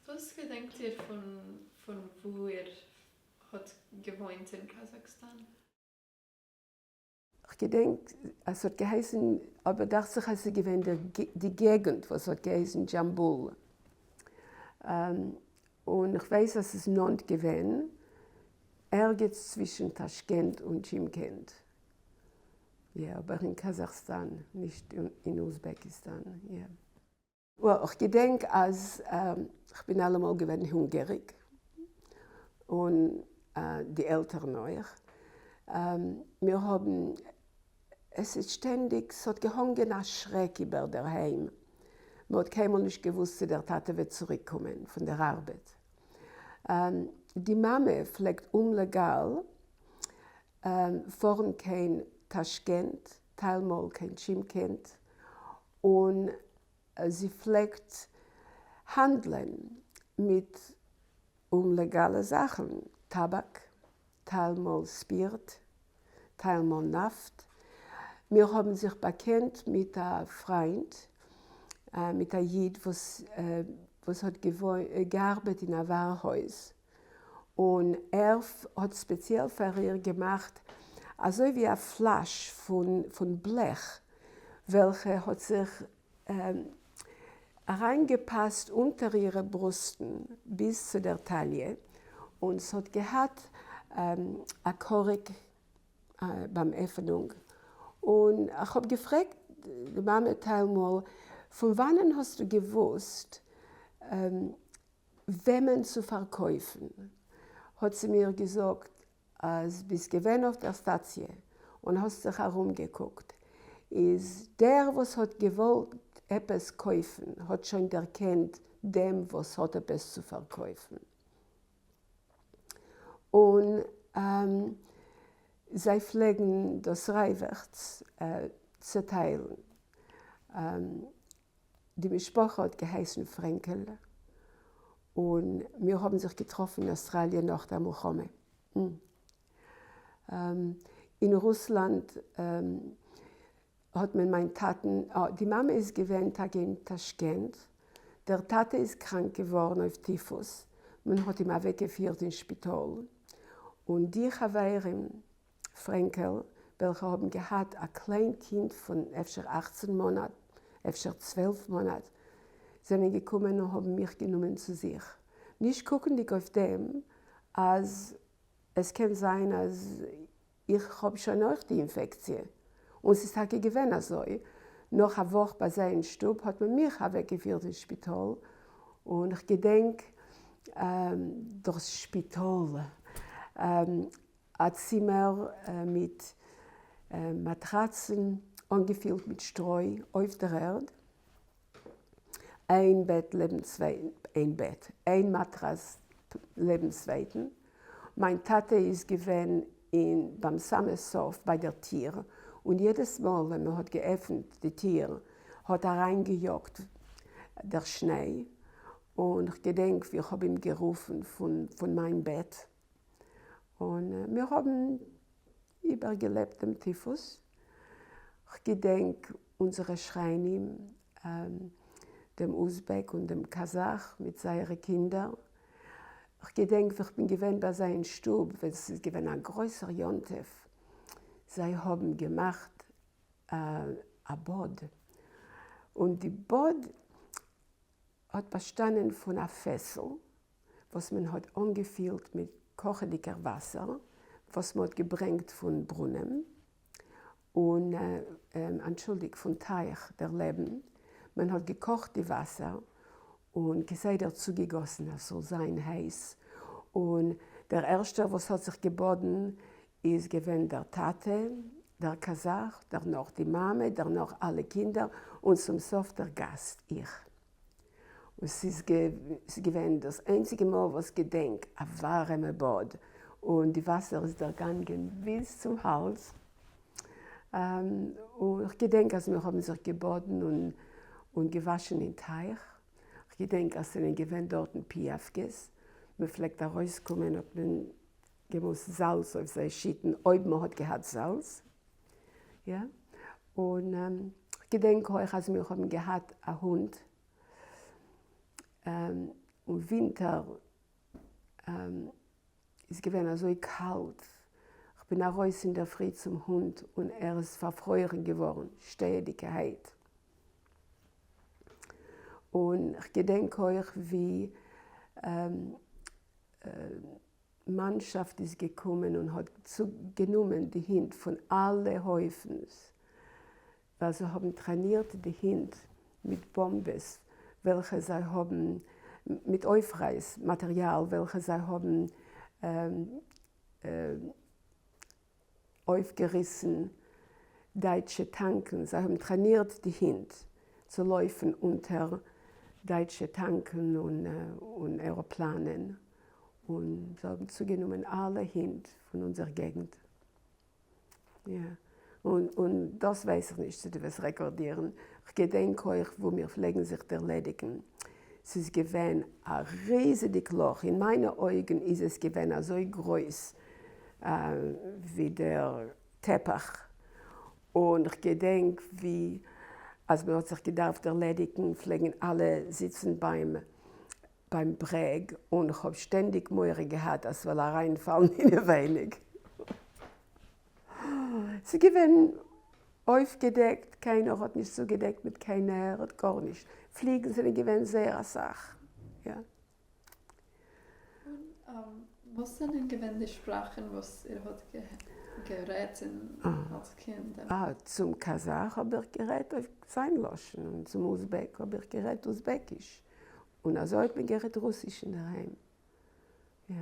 וואס געדענקט איר פון פון וואו איר האט געוואוינט אין קאזאקסטאן? כ'געדענק אז ס'האט געהייסן, אבער דאכט זיך אז ס'איז געווען די געגנט וואס האט געהייסן דזשאמבול, און כ'ווייס אז ס'איז נאנט געווען ערגעץ צווישן טאשקענט און טשימקענט, יא, אבער אין קאזאכסטאן, נישט אין אוזבעקיסטאן, יא. Well, כ'געדענק אז כ'בין אלעמאל געווען הונגעריג, און די עלטערן אויך. מיר האבן, עס איז שטענדיג, ס'האט געהאנגען א שרעק איבער דער היים, מ'האט קיינמאל נישט געוואוסט צו דער טאטע וועט צוריק קומען פון דער ארבעט. די מאמע פלעגט אומלעגאל פארן קיין טאשקענט, טיילמאל קיין טשימקענט, און זי פלעגט האנדלען מיט אומלעגאלע זאכן, טאבאק, טיילמאל ספירט, טיילמאל נאפט. מיר האבן זיך באקענט מיט א פריינט, מיט א איד וואס האט געארבעט אין א ווערהויז, און ער האט ספעציעל פאר איר געמאכט אזוי ווי א פלאש פון בלעך וועלכע האט זיך אריינגעפאסט אונטער אירע ברוסטן ביז צו דער טאליע, און ס'האט געהאט א קאריק ביים עפענונג, און כ'האב געפרעגט די מאמע טיילמאל, פון וואנען האסטו געוואוסט וועמען צו פארקויפן, האט זי מיר געזאגט אז ביסט געווען אויף דער סטאציע און האסט זיך ארומגעקוקט, איז דער וואס האט געוואלט עפעס קויפן האט שוין דערקענט דעם וואס האט עפעס צו פארקויפן. און זיי פלעגן דאס רייוועכץ צעטיילן. די משפחה האט געהייסן פרענקעל, און מיר האבן זיך געטראפן אין אוסטראליע נאך דער מלחמה. אין רוסלאנד האט מען מיין טאטן, די מאמע איז געווען טאקע אין טאשקענט, דער טאטע איז קראנק געווארן אויף טיפוס, מען האט אים אוועקגעפירט אין שפיטאל, און די חברים פרענקעל, וועלכע האבן געהאט א קליין קינד פון אפשר 18 מאנאט, אפשר 12 מאנאט, זענען געקומען און האבן מיך גענומען צו זיך, נישט קוקנדיג אויף דעם אז עס קען זיין אז איך האב שוין אויך די אינפעקציע, און ס'איז טאקע געווען אזוי, נאך א וואך ביי זיי אין שטוב האט מען מיך אוועקגעפירט אין שפיטאל, און כ'געדענק דאס שפיטאל, א צימער מיט מאטראצן אנגעפילט מיט שטרוי אויף דער ערד, איין בעט לעבן צווייטן, איין בעט, איין מאטראץ לעבן צווייטן, מיין טאטע איז געווען אין ביים סאמע סוף ביי דער טיר, און יעדעס מאל ווען מען האט געעפנט די טיר האט אריינגעיאגט דער שניי, און כ'געדענק ווי כ'האב אים גערופן פון מיין בעט, און מיר האבן איבערגעלעבט דעם טיפוס. כ'געדענק אונזערע שכנים, דעם אוזבעק און דעם קאזאך מיט זייערע קינדער. כ'געדענק ווי כ'בין געווען ביי זיי אין שטוב ווען ס'איז געווען א גרויסער יום טוב, זיי האבן געמאכט א באד, און די באד האט באשטאנען פון א פעסל וואס מען האט אנגעפילט מיט קאכעדיגער וואסער וואס מען האט געברענגט פון ברונעם, און אנטשולדיגט פון טייך דערלעבן, מען האט געקאכט די וואסער און כסדר צוגעגאסן אז ס'זאל זיין הייס, און דער ערשטער וואס האט זיך געבאדן איז געווען דער טאטע, דער קאזאך, דערנאך די מאמע, דערנאך אלע קינדער, און צום סוף דער גאסט, איך. און ס'איז געווען דאס איינציגע מאל וואס געדענק א ווארעמע באד, און די וואסער איז דערגאנגען ביז צום האלז, און כ'געדענק אז מיר האבן זיך געבאדן און געוואשן אין טייך, כ'געדענק אז ס'זענען געווען דארטן פיאווקעס, מ'פלעגט ארויסקומען האט מען געמוזט זאלץ אויף זיי שיטן אויב מ'האט געהאט זאלץ, יא, און כ'געדענק אויך אז מיר האבן געהאט א הונט. און ווינטער איז געווען אזוי קאלט, כ'בין ארויס אינדערפרי צום הונט און ער איז פארפרוירן געווארן שטייעדיגערהייט. און כ'געדענק אויך ווי מאנשאפט איז געקומען און האט צוגענומען די הינט פון אלע הויפנס, ווייל זיי האבן טרענירט די הינט מיט באמבעס וועלכע זיי האבן, מיט אויפרייס מאטריאל וועלכע זיי האבן אויפגעריסן דייטשע טאנקן, זיי האבן טרענירט די הינט צו לויפן אונטער דייטשע טאנקן און עראפלאנען, און זיי האבן צוגענומען אלע הינט פון אונזער געגנט. יא. און דאס ווייס איך נישט צו דו וועסט רעקארדירן. כ'געדענק אויך וואו מיר פלעגן זיך דערלעדיגן. ס'איז געווען א ריזידיג לאך, אין מיינע אויגן איז עס געווען אזוי גרויס ווי דער טפח. און כ'געדענק ווי אז מ'האט זיך געדארפט דערלעדיגן פלעגן אלע זיצן ביים ביים ברעג, און כ'האב שטענדיג מורא געהאט אז כ'וועל אריינפאלן אינעווייניג. ס'איז געווען אויפגעדעקט, קיינער האט נישט צוגעדעקט מיט קיין ערד, גארנישט. פליגן זענען געווען זייער אסאך, יא. און וואס זענען געווען די שפראכן וואס איר האט גערעדט אלס קינד? אה, צום קאזאך האב איך גערעדט אויף זיין לשון, און צום אוזבעק האב איך גערעדט אוזבעקיש. און אזוי האט מען גערעדט רוסיש אינדערהיים. יא.